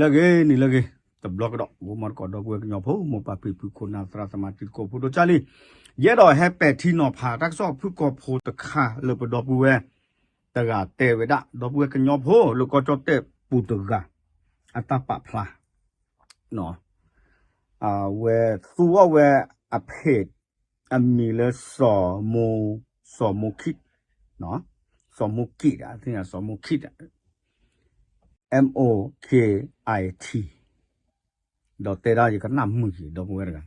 လၢဂ့ၤ နံၤလၢဂ့ၤ တဘျီကဒီး ဂိမီတကိး ဒီပုၢ်ဝဲၢ်ကညီဖိ မိၢ်ပၢ်ဖံဖု ခိၣ်နၢ်သရၣ်သမါ တံၤသကိးဖိ ဒိၣ်ကၢ်လံ, ယအဲၣ်ဒိးဟဲပဲာ်ထံနီၤဖး တၢ်ကစီၣ်ဖုၣ်ကိာ်ဖိတခါလၢပဒီပုၢ်ဝဲၢ် တဂၤတဲဝဲဒၣ် ဒီပုၢ်ဝဲၢ်ကညီဖိ လၢကီၢ်ကၠီၣ်တဲၣ်ပူၤတဂၤ အတၢ်ပာ်ဖျါ အဝဲသူအီၣ်ဝဲအဖ့း အမံၤလၢ စီၤမိၤ စီၤမိၤခံး, စီၤမိၤကံး စီၤမိၤခံး M O K I T, ဒီးတဲဒၣ်ယကနၣ်မုာ်က့ၤ ဒီပုၢ်ဝဲၢ်တဂၤ,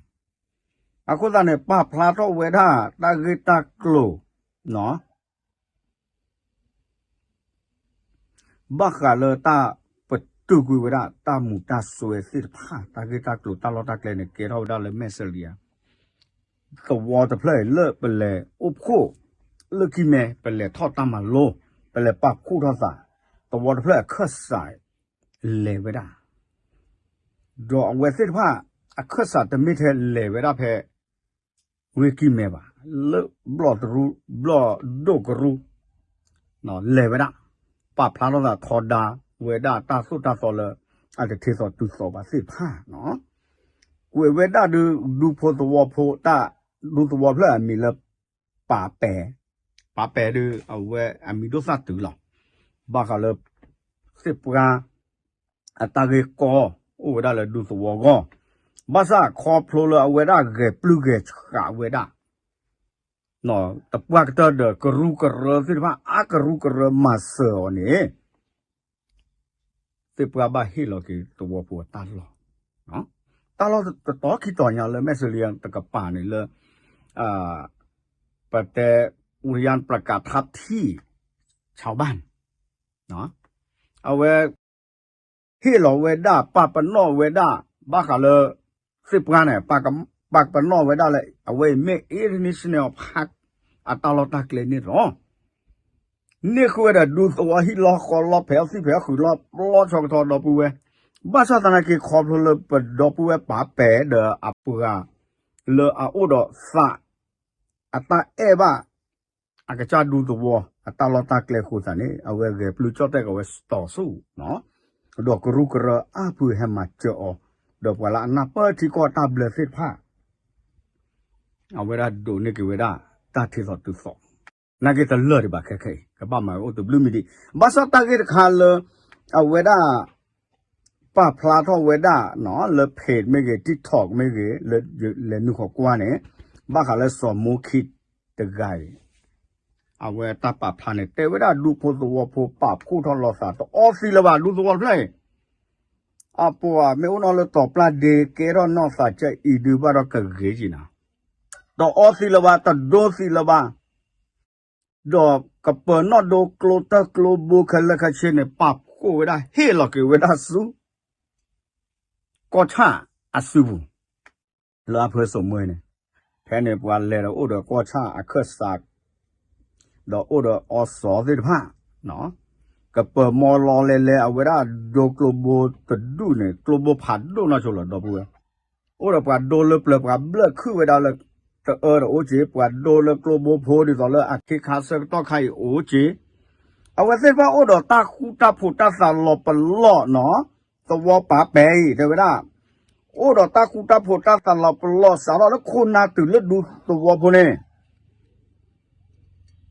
အဃိသတးန့ၣ် ပာ်ဖျါထီၣ်ဝဲဒၣ် တၢ်ဂ့ၢ်တၢ်ကျိၤ ဘၣ်ဃးလၢတၢ်ပတုာ်ကွံာ်ဝဲဒၣ် တၢ်မူးတၢ်စွဲသ့ၣ်တဖၣ် တၢ်ဂ့ၢ်တၢ်ကျိၤ တၢ်လီၢ်တၢ်ကျဲန့ၣ် ကဲထီၣ်ဝဲဒၣ်လၢမဲာ်စလံယၤ သဝီတဖျၢၣ်အံၤ လၢပလဲၤအိၣ်ဖှိၣ် လၢခံမဲာ် ပလဲၤထီၣ်တၢ်မၤလိ ပလဲၤပာ်ဖှိၣ်ထီၣ်သး သဝီတဖျၢၣ်အခၢၣ်စး လဲၤဝဲဒၣ် ဒီးအဝဲသ့ၣ်တဖၣ် အခၢၣ်စးတမ့ၢ်ထဲလဲၤဝဲဒၣ်ဖဲ ဝ့ၢ်ကံၢ်မဲဘၣ်, လၢဘျီၣ်တရူ ဘျီၣ်ဒိၣ်ကရူ လဲၤဝဲဒၣ်, ပာ်ဖျါထီၣ်သးထီဒါဝဲဒၣ်တၢ်သိၣ်တၢ်သီလၢ အတထံၣ်သိးတုၤသိးဘၣ်သ့ၣ်တဖၣ်, ကွဲးဝဲဒၣ်ဒုး ဒူဖိသဝီဖိတၢ် ဒူသဝီဖျၢၣ်အမံၤလၢ ပာ်ပဲာ်, ပာ်ပဲာ်ဒုး အဝဲအမံၤဒိၣ်သၣ်တုၤလီၤ, ဘၣ်ဃးလၢ သ့ၣ်ပှၢ် အတၢ်ဂ့ၢ်ကီ အိၣ်ဝဲဒၣ်လၢဒူသဝီအဂီၢ်, ဘၣ်ဆၣ်ခီဖျိလၢအဝဲဒၣ်ဂဲၤပျုၢ်ဂဲၤဆှးဝဲဒၣ် တပှၢ်ကတၢၢ်ဒီးကရူၢ်ကရၢသ့ၣ်တဖၣ် အါကရူၢ်ကရၢမၤစၢၤအီၤန့ၣ် သ့ၣ်ပှၢ်ဘၣ်ဟ့ၣ်လီၤက့ၤသဝီဖိအတၢ်လီၢ်, တၢ်လီၢ်တတီၤခံတီၤညါလၢ မဲာ်စလံယၤ တကပၤန့ၣ်လၢ ပတဲ ဝိယၢၣ်ပြကးထါထံ ဆၣ်ဘၣ် အဝဲ ဟ့ၣ်လီၤဝဲဒၣ် ပာ်ပနီၣ်ဝဲဒၣ် ဘၣ်ဃးလၢ သ့ၣ်ပှၢ်န့ၣ် ပာ်ပနီၣ်ဝဲဒၣ်လၢ အဝဲအံၤမ့ၢ် international park အတၢ်လီၢ်တၢ်ကျဲန့ၣ်လီၤ. န့ၢ်ဃုာ်ဝဲဒီးဒူသဝီဟံၣ်လီၢ်ဃီလီၢ် ဖဲးအီၣ်သံၣ်ဖဲးအီၣ်ဃုာ်လီၢ် ပျီဆီကထီဒီပုၢ်ဝဲၢ်, ဘၣ်ဆၣ်သနာ်က့ ခီဖျိလၢပဒီပုၢ်ဝဲၢ်ပာ်ပဲာ်ဒီးအပှၤ လၢအအိၣ်ဒီးသး အတၢ်အဲၣ်ဘၣ် အကစၢ်ဒူသဝီ အတၢ်လီၢ်တၢ်ကျဲအဃိသတးန့ၣ် အဝဲဂဲၤပျုၢ်ကၠီၣ်တဲၣ်ကဝဲ စတီၤဆူၣ် ဒီးကရူၢ်ကရၢအါဖုဟဲမၤစၢၤအီၤ, ဒီးပှၤလၢအနၢ်ပၢၢ်ထံကီၢ်တၢ်ဘျၢသ့ၣ်တဖၣ် အဝဲဒၣ်ဒိးန့ၢ်က့ၤဝဲဒၣ် တၢ်ထံၣ်သိးတုၤသိး, နာ်က့တလၢာ်ဒံးဘၣ်ခဲခဲအံၤ ကဘၣ်မၤအိၣ်တဘျုးမံၤဒံး, ဘၣ်ဆၣ်တၢ်ဂ့ၢ်တခါလၢ အဝဲဒၣ် ပာ်ဖျါထီၣ်ဝဲဒၣ် လၢ page မ့ၢ်ဂ့ၤ TikTok မ့ၢ်ဂ့ၤ လၢလဲၤနုာ်ဃီၤကွၢ်န့ၣ် ဘၣ်ဃးလၢစီၤမိၤခံးတဂၤအံၤ အဝဲတၢ်ပာ်ဖျါန့ၣ် တဲဝဲဒၣ်ဒူဖိသဝီဖိပာ်ဖှိၣ်ထီၣ်လိာ်သး တအီသံးလၢၤဘၣ် ဒူသဝီတဖျၢၣ်အံၤ အပှၤမ့ၢ်အိၣ်နီၢ်လၢတီၤပျၢ်ဒ့ ကဲထီၣ်နီၢ်သးကဲအံၤဒုးဘၣ်ဒီးကဂ့ၤက့ၤနၤ, တအီသံးလၢၤဘၣ် တဒိသံးလၢၤဘၣ်, ဒီးကပၢၤနီၣ်ဒိကျိတၢၢ်ကျိဘိခဲလၢာ်ခဲဆ့န့ၣ် ပာ်ဖှိၣ်ဝဲဒၣ်ဟ့ၣ်လီၤက့ၤဝဲဒၣ်ဆူ ကီၢ်ဆၣ်အစုပူၤ လၢအဖၢစိာ်မွဲန့ၣ်, ဖဲန့ၣ်ပှၤလဲၤဒီးအိၣ်ဒီးကီၢ်ဆၣ်အခၢၣ်စး ဒီးအိၣ်ဒီးအီစီသ့ၣ်တဖၣ်, ကပၢၤမီလီလဲလဲအဝဲဒၣ်ဒိကျိဘိတဒူၣ်န့ၣ် ကျိဘိဖးဒိၣ်နီၢ်ဆိလီၤ ဒီပုၢ်ဝဲၢ်, အိၣ်ဒီးပှၤဒိလၢပျၢၤ ပှၤဘျၢၣ်ခုၣ်ဝဲဒၣ်လၢ တအၢတအိၣ်က့ၤ, ပှၤဒိလၢကျိဘိဖိဒ်သိးလၢအခ့ခါဆၢကတီၢ်ခါအံၤ အိၣ်က့ၤ အဝဲသ့ၣ်တဖၣ်အိၣ်ဒီးတၢ်ဃူတၢ်ဖိးတၢ်သးလီၤပလီၢ်နီၤ, သဝီပာ်ပဲာ်အံၤ တဲဝဲဒၣ်, အိၣ်ဒီးတၢ်ဃူတၢ်ဖိးတၢ်သးလီၤပလီၢ် စးထီၣ်လၢခိၣ်နၢ်တုၤလၢဒူသဝီဖိန့ၣ်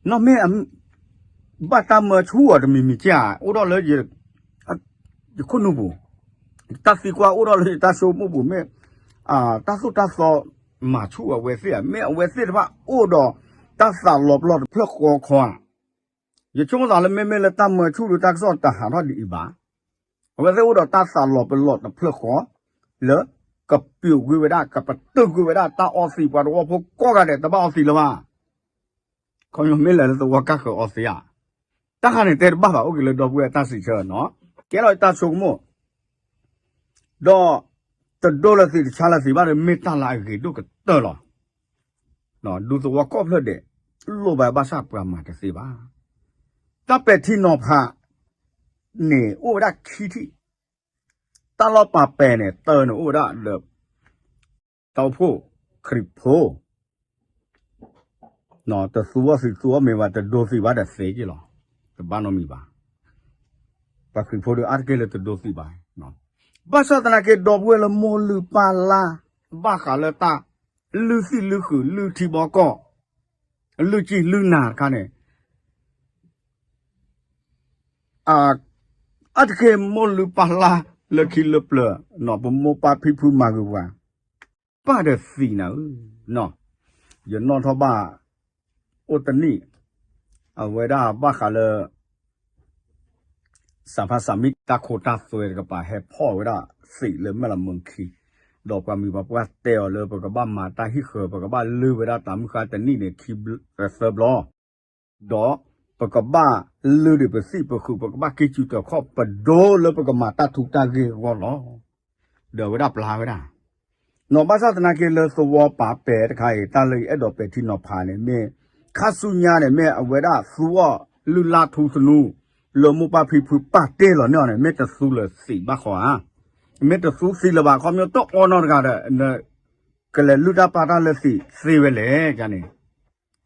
နီၢ်မ့ၢ် ဘၣ်တၢ်မၢဆူၣ်အီၤတမံၤမံၤကၢ် အိၣ်ထီၣ်လၢ ယခိၣ်နူာ်ပူၤ, တၢ်သံကွၢ်အိၣ်ထီၣ်လၢယတၢ်ဆိကမိၣ်ပူၤမ့ၢ် တၢ်သိၣ်တၢ်သီမၤဆူၣ်အဝဲသ့ၣ်ဧါ, မ့ၢ်အဝဲသ့ၣ်တဖၣ်အိၣ်ဒီးတၢ်သးလီၤပလီၢ်တဖျၢၣ်ဃီခီဧါ, ယဆိကမိၣ်သးလၢမ့မ့ၢ်လၢတၢ်မၢဆူၣ်ဒီးတၢ်ကစီၣ်တဟးထီၣ်ဒ်အံၤဘၣ်, အဝဲသ့ၣ်အိၣ်ဒီးတၢ်သးလီၤပလီၢ်တဖျၢၣ်ဃီ လၢကပျိာ်ကွံာ်ဝဲဒၣ် ကပတုာ်ကွံာ်ဝဲဒၣ်တၢ်အီသံး ပှၤသဝီဖိကိးဂၤဒဲး တဘၣ်အီသံးလၢၤဘၣ် ခီပညီမ့ၢ်လဲၤလၢသဝီကၢ်ဃၢၤအီသံးဧါ, တၢ်ခါန့ၣ်တဲတဘၣ်ဘၣ် အိၣ်က့ၤလၢဒီပုၢ်ဝဲၢ်တၢ်စံးဆၢနီၤ, ကဲလီၤတၢ်ဆိကမိၣ်, ဒီးတဒိလၢသံးတဆါလၢသံးဘၣ်ဒီး မ့ၢ်တၢ်လၢအဂ့ၤဒိၣ်ကတၢၢ်လီၤ. ဒူသဝီကိးဖျၢၣ်ဒဲး လိၣ်ဘၣ်ဘၣ်ဆၣ်ပှၤမၤတသ့ဘၣ်. တၢ်ပဲာ်ထံနီၤဖးန့ၣ် အိၣ်ဝဲဒၣ်ခံထံၣ်, တၢ်လီၢ်ပာ်ပဲာ်န့ၣ် တၢ်န့ၣ်အိၣ်ဝဲဒၣ်ဒီး တၢ်အိၣ်ဖှိၣ် ခရံာ်ဖိ တသူအီၣ်သံးသူအီၣ်မ့ၤဘၣ် တဒိသံးဘၣ်ဒီးသ့က့ၤလီၤ, တဘၣ်နီတမံၤဘၣ်. ပှၤခရံာ်ဖိဒီးအါတက့ၢ်လၢတဒိသံးဘၣ်, ဘၣ်ဆၣ်သနာ်က့ ဒီပုၢ်ဝဲၢ်လၢမိၢ်လုၢ်ပၢ်လၢ် ဘၣ်ဃးလၢတၢ်လုၢ်သံၣ်လုၢ်ဃုာ် လုၢ်ထံဘီကီၢ် လုၢ်ကံၢ်လုၢ်နၤတခါန့ၣ် အါတက့ၢ်မိၢ်လုၢ်ပၢ်လၢ်လၢခံလၢပျၢၤ ပမိၢ်ပၢ်ဖံဖုမၤဂ့ၤပှၤ ပၢ်ဒီးသံးနၤဧၢ, ယနီၣ်ထီၣ်ဘၣ် အိၣ်တနံၣ် အဝဲဒၣ်ဘၣ်ဃးလၢ စးဖါစးမံတၢ်ခိတၢ်သွဲတကပၤ ဟဲဖီၣ်ဝဲဒၣ်သံးလၢမဲၢ်လးမၢခံ, ဒီးပှၤမံၤပှၤပှၢ်တဲအီၤလၢ ပကဘၣ်မၤတၢ်ဟံၣ်ဃၢၤ ပကဘၣ်လုၢ်ဝဲဒၣ်တၢ်မုၢ်ဃၢ်တနံၣ်န့ၣ် ခံဘျီသၢဘျီ ဒီးပကဘၣ်လုၢ်ဒံးပသံၣ်ပဃုာ် ပကဘၣ်က့ၤစူၢ်တၢ်ခီၣ်ပဒိလၢပကမၤတၢ်ထူတၢ်ဂ့ၢ်အဂီၢ်လီၤ. ဒီးအဝဲဒၣ်ပျၢ်ဝဲဒၣ် နီၢ်ဘၣ်ဆၣ်သနာ်က့လၢသဝီပာ်ပဲာ်တခါအံၤ တၢ်လၢယအဲၣ်ဒိးပဲာ်ထံနီၤဖးန့ၣ် မ့ၢ်ခါဆူညါန့ၣ် မ့ၢ်အဝဲဒၣ်သူအီၣ်လုၢ်လၢ်ထူသနူ လၢမိၢ်ပၢ်ဖံဖုပာ်တ့ၢ်လီၤန့ၢ်အီၤန့ၣ် မ့ၢ်တသူလၢသံးဘၣ်ဃီဧါ, မ့ၢ်တသူသံးလၢၤဘၣ် ခီဖျိတအီၣ်နီတဂၤဒီး ကလဲၤလုၢ်တၢ်ပာ်တၢ်လၢသံးသ့ဝဲလဲၣ်န့ၣ်,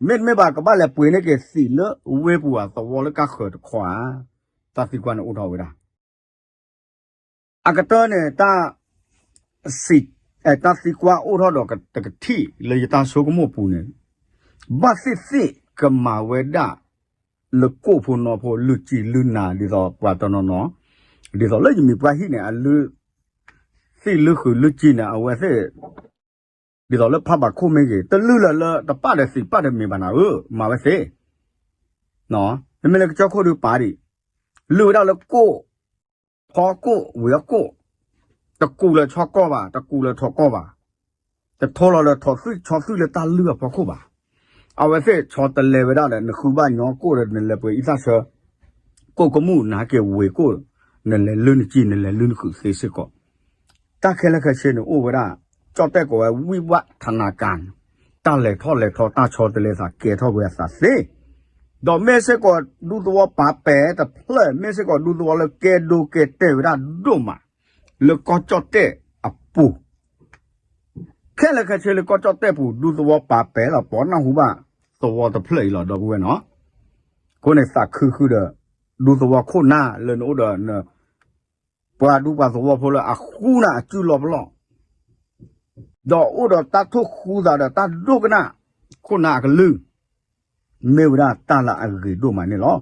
မ့တမ့ၢ်ဘၣ် ကဘၣ်လဲၤပှ့ၤန့ၢ်က့ၤသံးလၢဝ့ၢ်ပူၤအသဝီလၢကါဃၢၤတခီဧါ, တၢ်သံကွၢ်န့ၣ်အိၣ်ထီၣ်ဝဲဒၣ် အကတၢၢ်န့ၣ် တၢ် တၢ်သံကွၢ်အိၣ်ထီၣ်ဒီးတကထံၣ်လၢယတၢ်ဆိကမိၣ်ပူၤန့ၣ် ဘၣ်သ့ၣ်သ့ၣ်ကမၤဝဲဒၣ် လၢကိၣ်ဖိနီဖိ လုၢ်ကံၢ်လုၢ်နၤ ဒ်သိးပှၤတနီၤနီၤ ဒ်သိးလၢယမံၤပှၢ်ဟံၣ်န့ၣ် အလုၢ် သံၣ်လုၢ်ဃုာ်လုၢ်ကံၢ်န့ၣ် အဝဲသ့ၣ် ဒ်သိးလၢဖးဘၣ်ခိၣ်မ့ၢ်ဂ့ၤ တလုၢ်လၢၤလၢတပာ်ဒီးသံးပာ်ဒီးမ့ၢ်ဘၣ်နၤဧၢ မၤဝဲသ့ မ့မ့ၢ်လၢကစၢၢ်ခိၣ်ဒုးပာ်ဒံး လုၢ်ဝဲဒၣ်လၢကိၣ် ဖီကိၣ် ဝံၤအကိၣ်, တကူးလၢၤဆီကီၢ်ဘၣ် တကူးလၢၤထိးကီၢ်ဘၣ်, တထိလီၤလၢၤထိးသွံၣ်ဆီသွံၣ်လၢတၢ်လုၢ်အဖီခိၣ်ဘၣ်. အဝဲသ့ၣ်ဆီတလဲဝဲဒၣ်ဒီး နဃုဘၣ်ညီကိၣ်ဒီး နလဲၤပှ့ၤအံသၣ်ဆၢ ကိၣ်ကမူၣ် နဟဲက့ၤဝ့ၤကိၣ်, နလဲၤလုၢ်နကံၢ် နလဲၤလုၢ်နဃုာ်သ့စ့ၢ်ကီး တၢ်ခဲလၢာ်ခဲဆ့န့ၣ်အိၣ်ဝဲဒၣ် ကၠီၣ်တဲၣ်ကိးဝဲ ဝံၣ်ဝၣ်ထနၢကၣ်န့ၣ် တၢ်လဲၤထီၣ်လဲၤထီတၢ်ဆီတလဲသးကဲထီၣ်ဝဲအသးသ့, ဒီးမ့ၢ်စ့ၢ်ကီးဒူသဝီပာ်ပဲာ်တဖျၢၣ် မ့ၢ်စ့ၢ်ကီးဒူသဝီလၢကဲဒိကဲတဲာ်ဝဲဒၣ်ဒိၣ်မး လၢကီၢ်ကၠီၣ်တဲၣ်အပူၤ ခဲလၢာ်ခဲဆ့လၢကီၢ်ကၠီၣ်တဲၣ်ပူၤ ဒူသဝီပာ်ပဲာ်လီၤ ပှၤနၢ်ဟူဘၣ်သဝီတဖျၢၣ်အံၤလီၤ ဒီပုၢ်ဝဲၢ်နီၤ. အဃိန့ၣ်သးခုဃုာ်ဒီး ဒူသဝီခိၣ်နၢ်လၢနအိၣ်ဒီး ပှၤဒူပှၤသဝီဖိလၢအဃူနၤအစုလီၢ်ပလီၢ် ဒီးအိၣ်ဒီးတၢ်ထိၣ်ဃူသးဒီးတၢ်ဒိကနၣ် ခိၣ်နၢ်အကလုၢ် မ့ၢ်ဝဲဒၣ်တၢ်လၢအဂ့ၤဒိၣ်မးန့ၣ်လီၤ.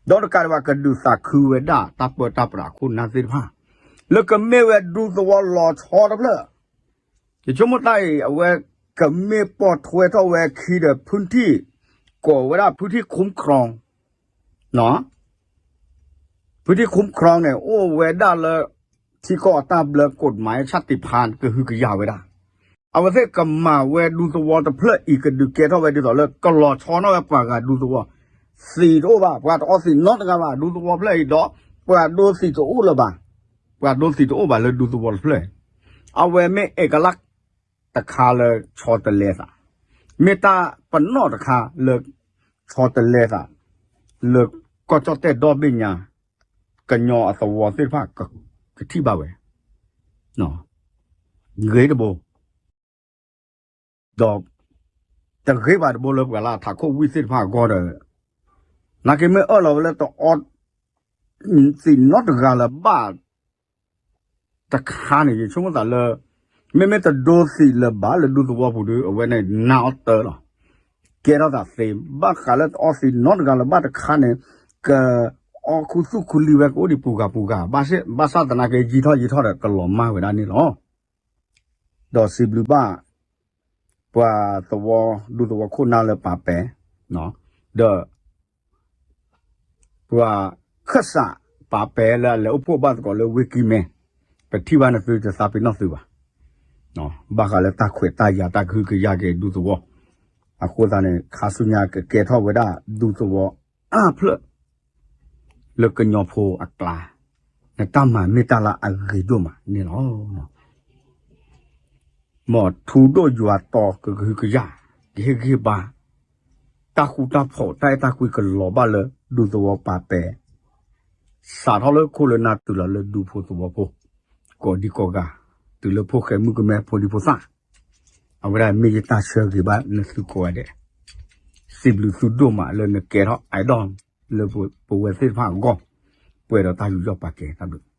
ဒီးတကးဒံးဘၣ် ကဒုးသးခုဝဲဒၣ်တၢ်ပၢတၢ်ပြးခိၣ်နၢ်သ့ၣ်တဖၣ် လၢကမ့ၢ်ဝဲဒူသဝီလီၤဆီတဖျၢၣ် ယဆိကမိၣ်တၢ်အံၤ အဝဲကမ့ၢ်ပိာ်ထွဲထီၣ်ဝဲအခံဒီး ဖုထံၣ် ကိးဝဲဒၣ်ဖုထံၣ် ခုမ်ခရီ ဖုထံၣ် ခုမ်ခရီ န့ၣ် အိၣ်ဝဲဒၣ်လၢ ထံကီၢ်အတၢ်ဘျၢကိးမး ဆၣ်တံးဖါ ကဟုကယာ်ဝဲဒၣ် အဝဲသ့ၣ်ကမၤဝဲဒူသဝီတဖျၢၣ်အံၤ ကဒုးကဲထီၣ်ဝဲဒ်သိးလၢ ကလီၤဆီနီၣ်ဝဲပှၤဂၤဒူသဝီ သံးတအိၣ်ဘၣ် ပှၤတအီသံးနီတဂၤဘၣ် ဒူသဝီဖျၢၣ်အံၤဒီး ပှၤဒိသံးတအိၣ်လၢၤဘၣ် ပှၤဒိသံးတအိၣ်ဘၣ်လၢဒူသဝီတဖျၢၣ် အဝဲမ့ၢ်အဲကလး တခါလၢဆီတလဲသး မ့ၢ်တၢ်ပနီၣ်တခါလၢ ဆီတလဲသး လၢကီၢ်ကၠီၣ်တဲၣ်ဒီဘ့ၣ်ညါ ကညီအသဝီသ့ၣ်တဖၣ် ကထံၣ်ဘၣ်ဝဲ ဂ့ၤတဘိ ဒီး တဂ့ၤဘၣ်တဘိလၢပှၤလၢအထးခိၣ်ဝံၣ်သ့ၣ်တဖၣ်အဂီၢ်ဒီး နာ်က့မ့ၢ်အၢၣ်လီၤဝဲလၢတအီ သံးနီတဂၤလၢၤဘၣ် တခါန့ၣ် ယဆိကမိၣ်သးလၢ မ့မ့ၢ်တဒိသံးလၢၤဘၣ်လၢဒူသဝီပူၤဒီး အဝဲန့ၣ်နါအီၣ်တၢ်လီၤ. ကဲထီၣ်သးသ့ ဘၣ်ဃးလၢတအီသံးနီတဂၤလၢၤဘၣ်တခါန့ၣ် ကအီခူသူၣ်ခူလံဝဲ ကအိၣ်ဒံးပူၤဂၤပူၤဂၤ ဘၣ်ဆၣ်သနာ်က့ ယံာ်ထီၣ်ယံာ်ထီၣ်ဒီးကလီၤမၢ်ဝဲဒၣ်န့ၣ်လီၤ. ဒီးစံးဘျုးဘၣ် ပှၤသဝီ ဒူသဝီခိၣ်နၢ်လၢပာ်ပဲာ် ဒီး ပှၤခၢၣ်စးပာ်ပဲာ်လၢအလဲၤအိၣ်ဖှိၣ်ဘၣ်သကိးလၢဝ့ၢ်ကံၢ်မဲ ပထံၣ်ဘၣ်နသုတသးပ့ၤနီၣ်သုဘၣ်. ဘၣ်ဃးလၢတၢ်ခွဲးတၢ်ယာ်တၢ်ကဟုကယာ်က့ၤဒူသဝီ အဃိသတးန့ၣ် ခါဆူညါကကဲထီၣ်ဝဲဒၣ်ဒူသဝီအါဖျၢၣ် လၢကညီဖိအကျါ နတၢ်မၤမ့ၢ်တၢ်လၢအဂ့ၤဒိၣ်မးန့ၣ်လီၤ. မ်ထူဒိၣ်ယွၤတီၤကကဟုကယာ် ကဟ့ၣ်ဂံၢ်ဟ့ၣ်ဘါ တၢ်ဃူတၢ်ဖိး တၢ်အဲၣ်တၢ်ကွံကလီၤဘၣ်လၢ ဒူသဝီပာ်ပဲာ် စးထီၣ်လၢခိၣ်လၢနၢ်တုၤလီၤလၢဒူဖိသဝီဖိ ကိးဒံကိးဂၤ တုၤလၢဖိၣ်ဃဲမုၣ်ကမဲဖိဒံဖိသၣ် အဝဲဒၣ်မ့ၢ်ယတၢ်ဆၢဂ့ၤဘၣ်နသုကိးဂၤဒဲး စံးဘျုးသုဒိၣ်မးလၢနကဲထီၣ် idol လၢပဝဲသ့ၣ်တဖၣ်အဂီၢ် ပှဲၤဒီးတၢ်ယူးယီၣ်ပာ်ကဲတၢ်ဘျုး